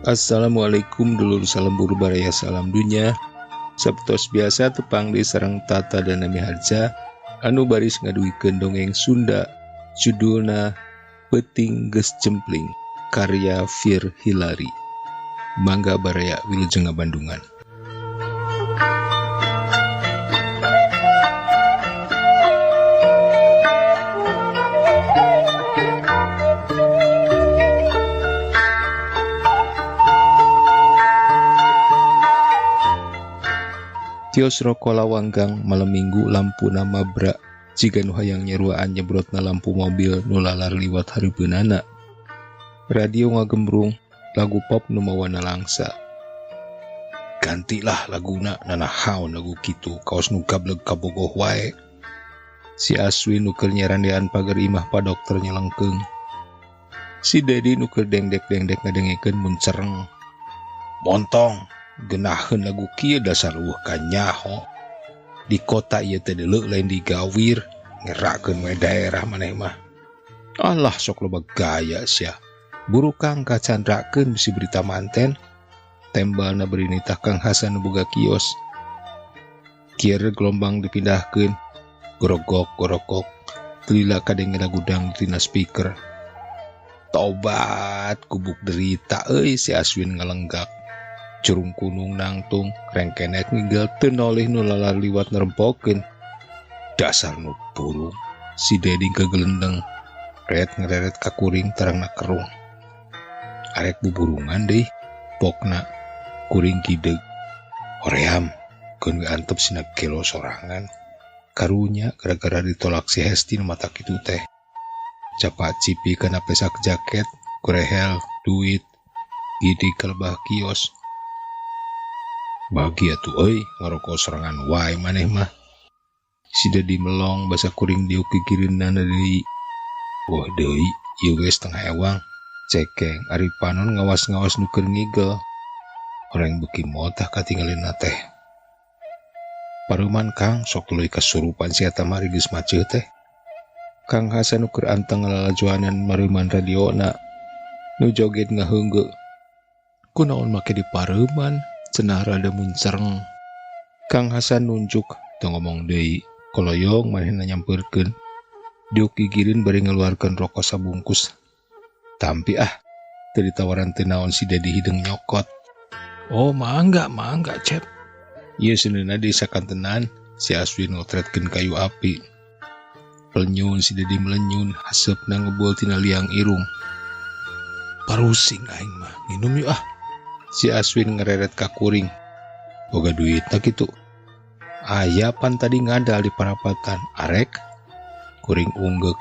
Assalamualaikum dulur salembur baraya salam dunya. Sabtos biasa tepang di sareng Tata dan Nami Harja anu baris ngaduikeun dongeng Sunda judulna Peuting Geus Jempling karya Fir Hilari. Mangga baraya wilujeng ngabandungan. Kios roko lawanggang malam minggu lampu mabra jiga nu hayang nyeruaan nyebrotna lampu mobil nu lalar liwat hareupeunana. Radio ngagembrung lagu pop nu mawana langsa. Gantilah laguna nanahaon lagu kitu kaos nu gableg kabogoh wae. Si Aswin nu keur nyarandean pager imah pa dokter nyelengkeung. Si Dedi nu keur dengdek-dengdek ngadengekeun mun cereng. Montong genaheun lagu kieu dasar eueuh kanyaho. Di kota ieu teh deuleu lain digawir, ngerakeun we daerah maneh mah. Alah sok loba gaya sia. Buru Kang kacandrakeun bisi berita manten. Tembalna beri nitah Kang Hasan nu boga kios. Kieu gelombang dipindahkeun, gorogok-gorogok, lila kadenge lagu dangdut tina speaker. Tobat kubuk derita euy si Aswin ngalenggak. Curung kunung nangtung, rengkenek ngigel teu noleh nu lalar liwat nerempokeun. Dasar nu burung, si Dedi kegelendeng, ret ngereret ka kuring tarangna kerung. Arek buburungan deui, pokna kuring kideg. Hoream, keun we antep sina gelo sorangan. Karunya gara-gara ditolak si Hesti nu mata kitu teh. Capak cipi kana pesak jaket, gorehel, duit, gidi kelebah kios. Bahagia tuh euy ngaroko sorangan wae maneh mah. Si Dedi melong basa kuring diuk gigireunana deui. Wah deui ieu we setengah ewang. Cekeng ari panon ngawas-ngawas nu keur ngigel. Horeng beuki motah katingalina teh. Paruman Kang sok tuluy kasurupan si eta mah geus maceuh teh. Kang Hasan nu keur anteng ngalalajoanan mareuman radiona. Nu joget ngaheunggeuk. Kunaon make dipareuman? Cenah rada muncereng. Kang Hasan nunjuk teu ngomong deui, koloyong manehna nyampeurkeun. Diuk gigireun bari ngaluarkeun rokok sabungkus. Tampi ah, teu ditawaran teu naon si Dedi hideung nyokot. Oh, mangga, mangga, Cep. Ieu seuneuhna deui sakantenan si Aswin ngotretkeun kayu api. Pelenyun si Dedi melenyun, haseupna ngebul tina liang irung. Parusing aing mah, nginum yuk ah. Si Aswin ngereret ka kuring. Boga duitna kitu. Aya pan tadi ngadal di parapatan. Arek kuring unggeuk.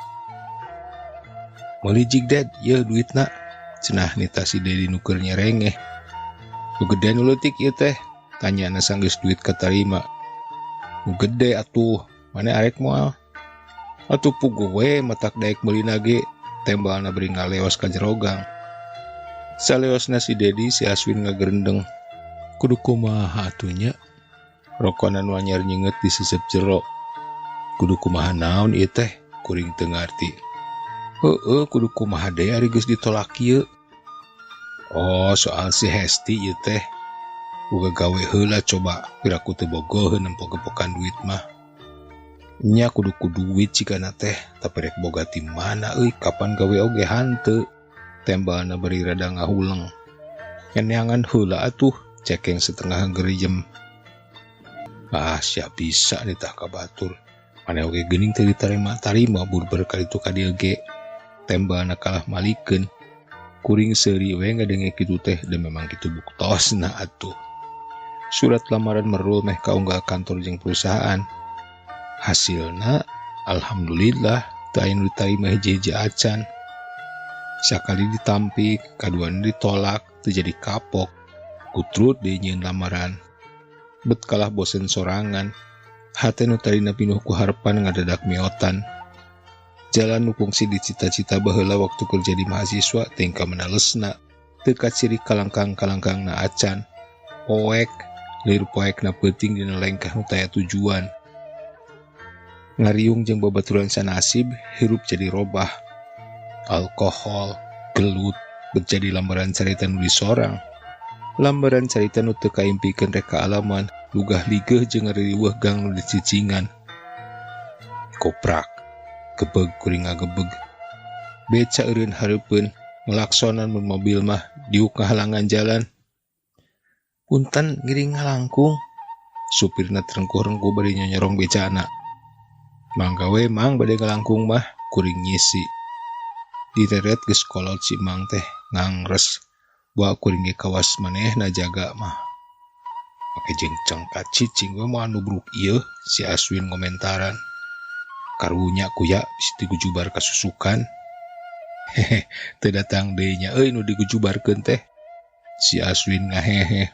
Meuli jig ded, yeuh duitna. Cenah nita si Dedi nu keur nyerengeh. Nu gede nu leutik ieu teh? Tanyana sanggeus duit katarima. Nu gede atuh, mane arek moal? Atuh puguh we matak daek meulina ge. Tembalna beri ngaleos ka jero gang. Saleosna si Dedi, si Aswin ngagerendeng. Kudu kumaha atuh nya? Rokona nu anyar nyenget disesep jero. Kudu kumaha naon ieu teh? Kuring teu ngarti. Heueuh, kudu kumaha deui ari geus ditolak ieu? Oh, soal si Hesti ieu teh. Boga gawe heula coba, piraku teu bogoheun nempo-gepokan duit mah. Nya kudu ku duit cigana teh, tapi rek boga ti mana euy, kapan gawe oge hanteu. Tembalna beri rada ngahuleng. Nyaneangan heula atuh, cekeng setengah gerijem. Ah, sia bisa nitah ka batur. Maneh oge geuning teu ditarima-tarima burber kalitu ka dieu ge. Tembalna kalah malikeun. Kuring seuri we ngadenge kitu teh da memang kitu buktosna atuh. Surat lamaran merul meh kaunggal kantor jeung perusahaan. Hasilna alhamdulillah teu aya nu ditarima hiji-hiji acan. Sakali ditampik, kaduana ditolak, teu jadi kapok. Kutrut deui nyieun lamaran. Bet kalah bosen sorangan. Hate nu tadina pinuh ku harepan ngadadak miotan. Jalan nu kungsi dicita-cita baheula waktu keur jadi mahasiswa tingkah menalesna. Teu kaciri kalangkang-kalangkangna acan. Poek, lir poekna peuting dina lengkah nu taya tujuan. Ngariung jeung babaturan sanasib, hirup jadi robah. Alkohol, gelut, bet jadi lambaran carita nu disorang. Lambaran carita nu teu kaimpikeun rek kaalaman, lugah ligeuh jeung ngaririweuh gang nu dicicingan. Koprak, gebeg kuring ngagebeg. Beca eureun hareupeun, ngelaksonan mun mobil mah diuk ngahalangan jalan. Punten ngiring ngalangkung. Supirna terengkuh-rengkuh bari nyonyorong becana. Mangga we mang bade ngalangkung mah kuring ngisi. Direret geus kolot si mang teh ngangres. Wa kuring ge kawas manehna jaga mah. Make jeung cengkat cicing we moal nubruk ieu, si Aswin ngomentaran. Karunya kuya bisi digujubar kasusukan. Hehe, teu datang deui nya euy nu digujubarkeun teh. Si Aswin ngahehe.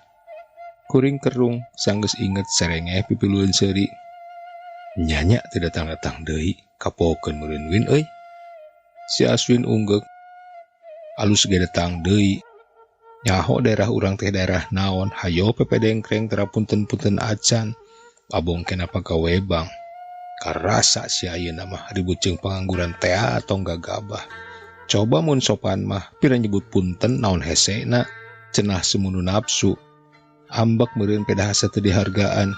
Kuring kerung sanggeus inget serengeh pipilueun seuri. Nyanya teu datang-datang deui, kapokeun meureun Win euy. Si Aswin unggeuk. Alus ge datang deui. Nyaho daerah urang teh daerah naon, hayo pepedengkreng tera punten-punten acan. Abong kena pagawe bang. Karasa si ayeuna mah ribut jeung pengangguran tea atau gagabah. Coba mun sopan mah pira nyebut punten naon hesena, cenah semunu nafsu. Ambek meureun pedahasa teu dihargaan.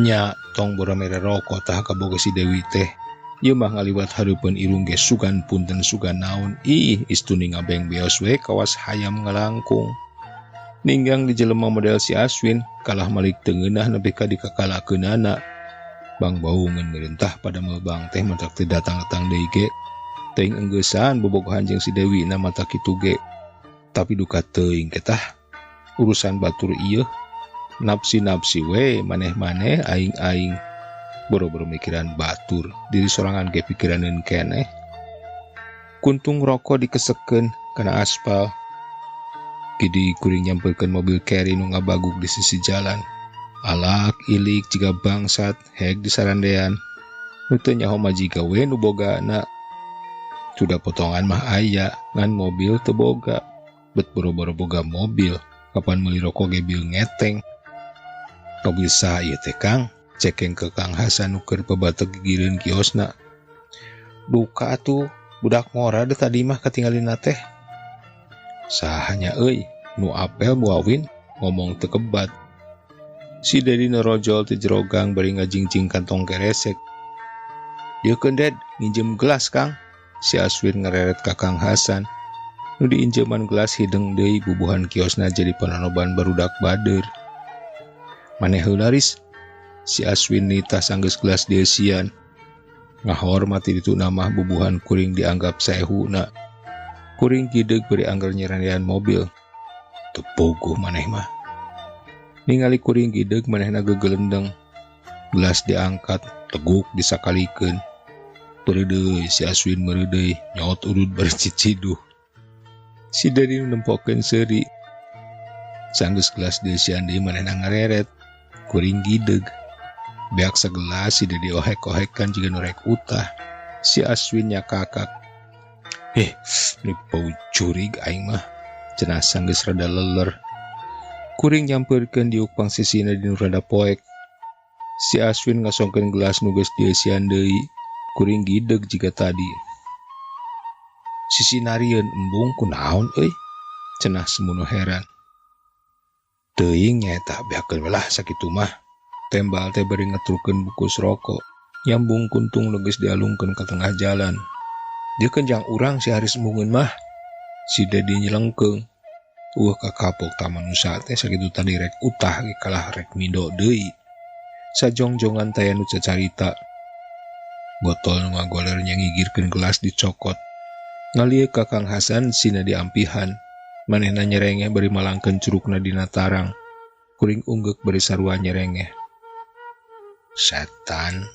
Nya tong boro mere rokok tah kaboga si Dewi teh. Ieu mah ngaliwat hareupeun irung ge sugan punten sugan naon. Ih, istuni ngabeng beos we kawas hayam ngalangkung. Ninggang di jelema model si Aswin, kalah malik teu ngeunah nepi ka dikakalakeunana. Bang baungeun merintah pada bang teh matak teu datang-datang deui ge. Teuing enggeussan bobogohan jeung si Dewi na mata kitu ge. Tapi duka teuing ke tah. Urusan batur ieu nafsi-nafsi we maneh-maneh aing-aing. Boro-boro mikiran batur, diri sorangan ge pikiraneun keneh. Kuntung rokok dikesekeun kana aspal. Kidi kuring nyamperkeun mobil carry nu ngabaguk di sisi jalan. Alak ilik jiga bangsat heg di sarandean. Nu teu nyaho majiga we nu bogana. Sudah potongan mah aya, ngan mobil teu boga. Bet boro-boro boga mobil, kapan meuli rokok ge bil ngeteng. Mobil saha ieu teh Kang? Cekeng ke Kang Hasan nu keur pabatek gigireun kiosna. Duka atuh, budak ngora deh tadi mah katinggalina teh. Sahanya euy, nu apel buawin ngomong teu kebat. Si Dedi nerojol ti jero gang bari ngajingjing kantong keresek. Dieukeun Ded, nginjem gelas Kang. Si Aswin ngereret ka Kang Hasan. Nu diinjeman gelas hideng deui bubuhan kiosna jadi panonoban barudak bader. Maneh heula Ris. Si Aswin nitah sanggeus gelas dieusian. Ngahormat ditu namah bubuhan kuring dianggap saehuna. Kuring gideg bari angger nyerendean mobil. Teu pogoh maneh mah. Ningali kuring gideg manehna gegelendeng. Gelas diangkat, teguk disakalikeun. Pereudeuy si Aswin mereudeuy, nyaot urut bari ciciduh. Si Dedi nempokeun seuri. Sanggeus gelas dieusian deui manehna ngareret. Kuring gideg. Beak segelas si Dedi ohek-ohekan jiga nu rek utah. Si Aswin nyakakak. Ini bau curig aing mah. Cenah sanggeus rada leler. Kuring nyampeurkeun diuk pangsisina di nu rada poek. Si Aswin ngasongkeun gelas nu geus dieusian deui. Kuring gideg jiga tadi. Sisi narieun embung kunaon euy? Cenah semunu heran. Teuing nyaeta beakeun we lah sakitu mah. Tembal teh bari ngetrukeun bungkus rokok. Nyambung kuntung nu geus dialungkeun ka tengah jalan. Dieukeun jang urang si Haris embungeun mah. Si Dedi nyelengkeung. Eueuh kakapok ta manusa teh sakitu tadi rek utah ge kalah rek mindo deui. Sajongjongan taya nu cacarita. Botol nu ngagoler nyangigirkeun gelas dicokot. Ngalieu ka Kang Hasan sina diampihan. Manehna nyerengeh bari malangkeun curugna dina tarang. Kuring unggeuk bari sarua nyerengeh. Setan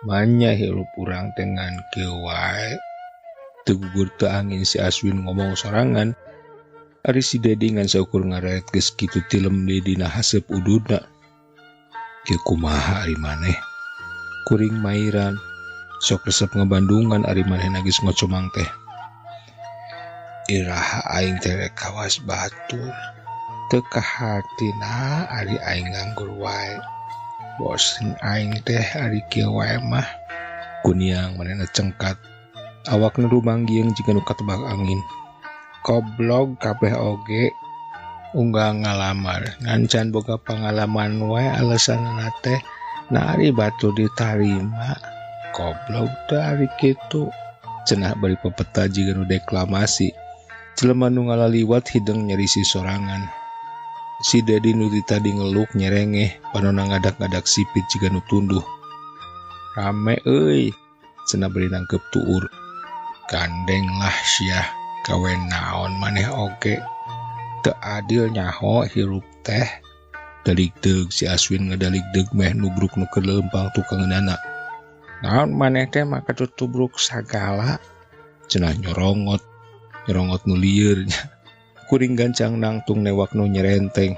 manya hirup urang teh ngan kieu wae. Teu gugur teu angin si Aswin ngomong sorangan. Ari si Dedi ngan saukur ngareret geus kitu tilem deui dina haseup ududna. Kieu kumaha ari maneh? Kuring mairan. Sok resep ngabandungan ari manehna geus ngocomang teh. Iraha aing teh rek kawas batur. Teu kahartina ari aing nganggur wae. Bosen aing teh ari kieu wae mah. Kuniang manehna cengkat. Awakna rumanggieng jiga nu katebak angin. Goblog kabeh oge. Unggal ngalamar ngan can boga pangalaman wae alasanna teh na ari batur ditarima. Goblok teh ari kitu. Cenah bari pepeta jiga nu deklamasi. Jelema nu ngalaliwat hideng nyerisi sorangan. Si Dedi nu ti tadi ngeluk nyerengeh, panona ngadak-ngadak sipit jiga nu tunduh. Rame euy, cenah bari nangkep tuur. Gandeng lah sia, gawe naon maneh oge. Teu adil nyaho hirup teh. Daligdeug si Aswin ngadaligdeug meh nubruk nu keur leumpang tukangeunana. Naon maneh teh maka tutubruk sagala, cenah nyorongot. Nyorongot nu lieur nya. Kuring gancang nangtung newak nu nyerenteng.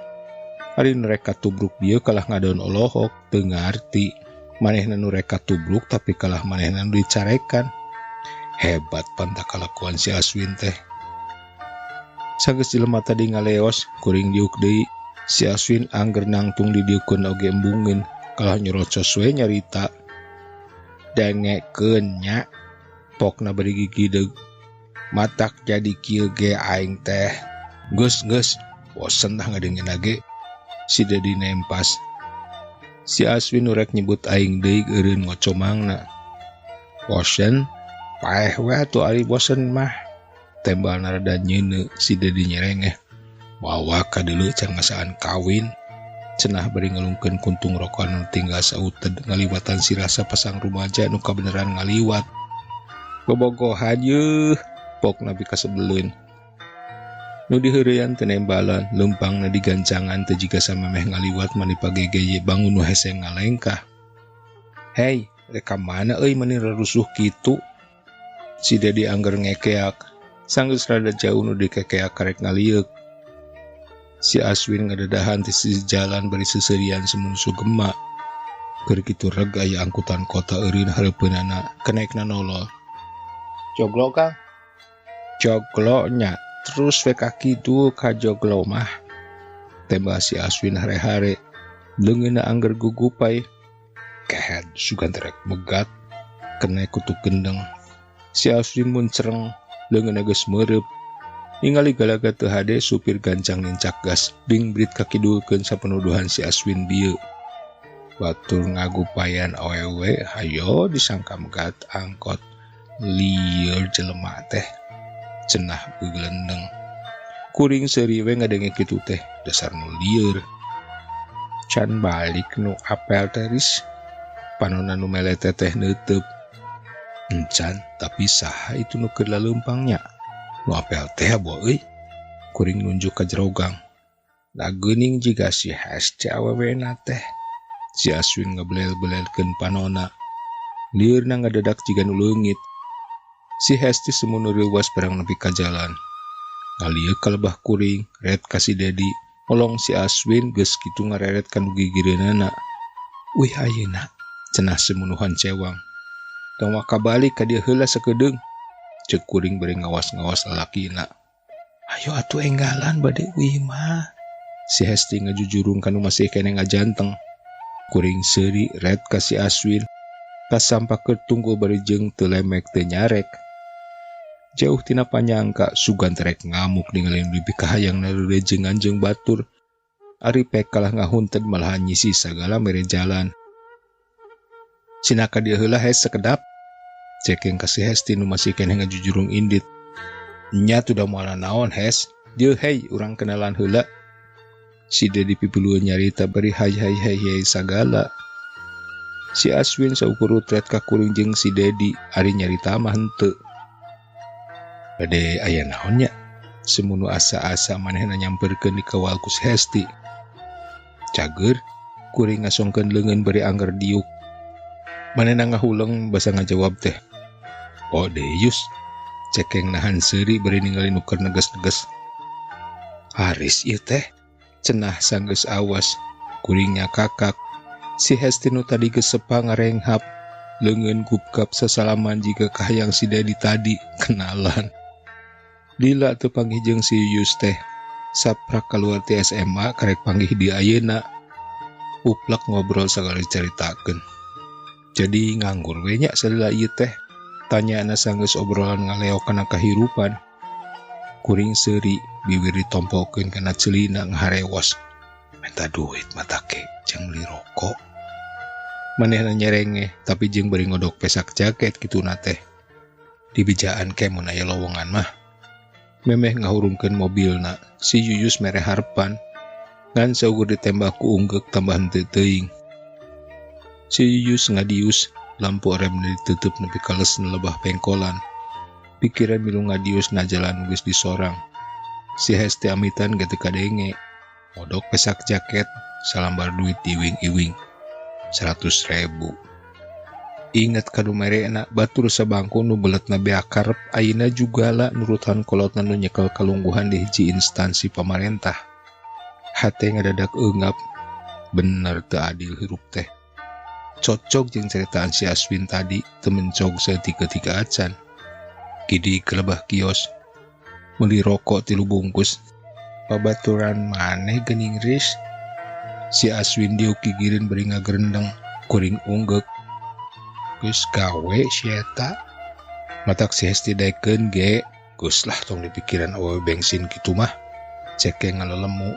Ari nu rek katubruk dieu kalah ngadon olohok, teu ngarti. Manehna nu rek katubruk tapi kalah manehna nu dicarekan. Hebat panta kalakuan si Aswin teh. Sanggeus jelema tadi ngaleos, kuring diuk deui. Si Aswin angger nangtung didieukeun oge embungeun, kalah nyerocos we nyarita. Dengekeun nya, pokna bari gigideug. Matak jadi kieu ge aing teh. Geus geus, bosen tah ngadengeuna ge. Si Dedi nempas. Si Aswin nu rek nyebut aing deui eureun ngocomangna. Bosen, paeh we atuh ari bosen mah. Tembal narada nyeuneu si Dedi nyerengeh. Wawa kadeuleu can ngasaan kawin. Cenah bari ngelungkeun kuntung rokok nu tinggal sauted ngaliwatan si rasa pasang rumaja nu kabeneran ngaliwat. Bobogohan yeuh, pokna pikasebeleun. Nu diheureyan teu nembalan, leumpangna digancangan teu jiga samemeh ngaliwat mani pagegeye bangun nu hese ngalengkah. Hei, rek ka mana euy mani rerusuh kitu? Si Dedi angger ngekeak. Sanggeus rada jauh nu dikekeak karek ngalieuk. Si Aswin ngadadahan ti sisi jalan bari seuseurian semun sugema. Keur kitu reg aya angkutan kota eureun hareupeunana, kenaekna nolol. Joglo Kang. Joglo nya, terus we ka kidul ka joglo mah. Tembak si Aswin hare-hare, leungeunna angger gugupai. Kehed sugan terek megat, kena kutu gendeng. Si Aswin muncereng, leungeunna geus meureub. Ningali galaga teu hade supir gancang nincak gas, bingbrit kakidulkeun sapenuduhan si Aswin bieu. Batur ngagupayan awewe, hayo disangka megat angkot. Lieur jelema teh, cenah gegelendeng. Kuring seuri we ngadenge kitu teh, dasar nu lieur. Can balik nu apel teh ris, panona nu melete teh neuteub. Encan, tapi saha itu nu keur laleumpangnya? Nu apel teh boa euy. Kuring nunjuk ka jero gang. Da geuning jiga si Hesti awewena teh. Si Aswin ngebelel-belelkeun panona. Lieurna ngadedak jiga nu leungit. Si Hesti semun nu reuwas barang nepi ka jalan. Ngalieuk ka lebah kuring, ret ka si Dedi. Olong si Aswin geus kitu ngareret ka nu gigireunana. Wih ayeuna, cenah semunuhan cewang. Tong waka balik ka dieu heula sakedeung. Ceuk kuring bari ngawas-ngawas lalakina. Ayo atuh enggalan bade uih mah. Si Hesti ngajujurung kanu masih keneh ngajanteng. Kuring seuri ret ka si Aswin. Kasampak keur tunggul bari jeung teu lemek teu nyarek. Jauh tina panyangka sugan terek ngamuk ningali nu dipikahayang narerejengan jeung batur. Ari pek kalah ngahunted malahan nyisi sagala mere jalan. Sinaka dieu heula hes sekedap. Cekeng ka si Hesti nu masih keneh ngajujurung indit. Nya tuh da moal naon Hes. Dieu hey urang kenalan heula. Si Dedi pipilueun nyarita bari hay hay hay hay sagala. Si Aswin saukur utret ka kuring jeung si Dedi ari nyarita mah henteu. Bade aya naon nya? Semunu asa-asa manehna nyamperkeun dikawal ku si Hesti. Cager kuring ngasongkeun leungeun bari angger diuk. Manehna ngahuleng basa ngajawab teh. Oh Deyus, cekeng nahan seuri bari ningali nu keur neges-neges. Haris ieu teh, cenah sanggeus awas, kuringnya kakak. Si Hesti nu tadi geus sepa ngarenghap, leungeun gupgap sasalaman jiga kahayang si Dedi tadi kenalan. Lila teu panggih jeung si Yus teh. Saprak kaluar ti SMA karek panggih di ayeuna. Uplak ngobrol sagala dicaritakeun. Jadi nganggur we nya salila ieu teh. Tanyana sanggeus obrolan ngaleok kana kahirupan. Kuring seuri biwir ditompokeun kana ceulina ngaharewos. Menta duit mata ke jang meuli rokok. Manehna nyerengeh tapi jeung bari ngodok pesak jaket kituna teh. Dibijaan ke mun aya lowongan mah. Memeh ngahurungkeun mobilna, si Yuyus mere harepan. Ngan saukur ditembak ku unggeuk tambah henteu teuing. Si Yuyus ngadius, lampu remna ditutup nepi ka lesna lebah pengkolan. Pikiran milu ngadius na jalan geus disorang. Si Hesti amitan ge teu kadenge. Modok pesak jaket, salambar duit diiwing-iwing. 100.000. Ingat kanu merena batur sabangku nu beletna beak karep ayeuna jugala nurutan kolotna nu nyekel kalungguhan di hiji instansi pamarentah. Hate ngadadak eungap, bener teu adil hirup teh. Cocok jeung ceritaan si Aswin tadi, teu mencog saeutik-eutik acan. Kidi kelebah kios, meuli rokok 3 bungkus. Babaturan maneh geuning Riz. Si Aswin diuk gigireun bari ngagerendeng, kuring unggeuk. Geus gawe si eta. Matak si Hesti daekeun ge, geus lah tong dipikiran awewe bensin kitu mah. Ceke ngalelemu.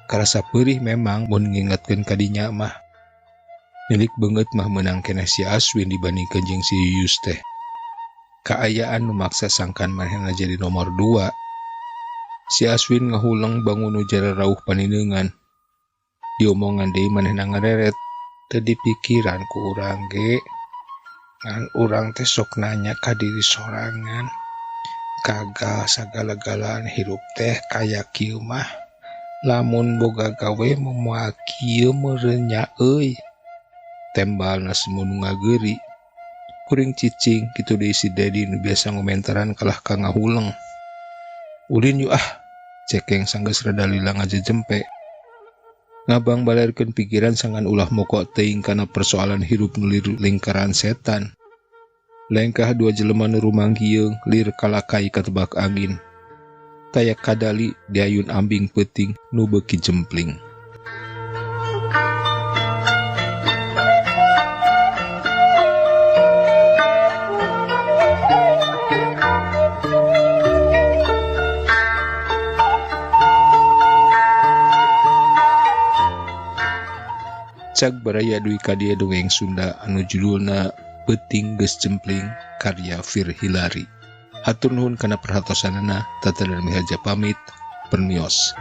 Karasa peurih memang mun ngingetkeun ka dinya mah. Milik beungeut mah meunang keneh si Aswin dibandingkeun jeung si Yuyus teh. Kaayaan nu maksa sangkan manehna jadi nomor 2. Si Aswin ngahuleng bangun nu jararauh panineungan. Diomongan deui manehna ngareret, teu dipikiran ku urang ge. Ngan urang teh sok nanya ka diri sorangan. Gagal sagala-galaan hirup teh kaya kieu mah. Lamun boga gawe moal kieu meureun nya euy. Tembalna semunu ngageuri. Kuring cicing kitu deui si Dedi nu biasa ngomentaran kalah ka ngahuleng. Ulin yuk ah, cekeng sanggeus rada lila ngajejempe. Ngabang balerkeun pikiran sangan ulah mokok teuing kana persoalan hirup nu lir lingkaran setan. Lengkah dua jelema nu rumangkieung lir kalakai katebak angin. Taya kadali diayun ambing peuting nu beuki jempling. Cag baraya duwi ka dieu dongeng Sunda anu judulna Peuting Geus Jempling karya Fir Hilari. Hatur nuhun kana perhatosanana, Tata dan Miharja pamit, permios.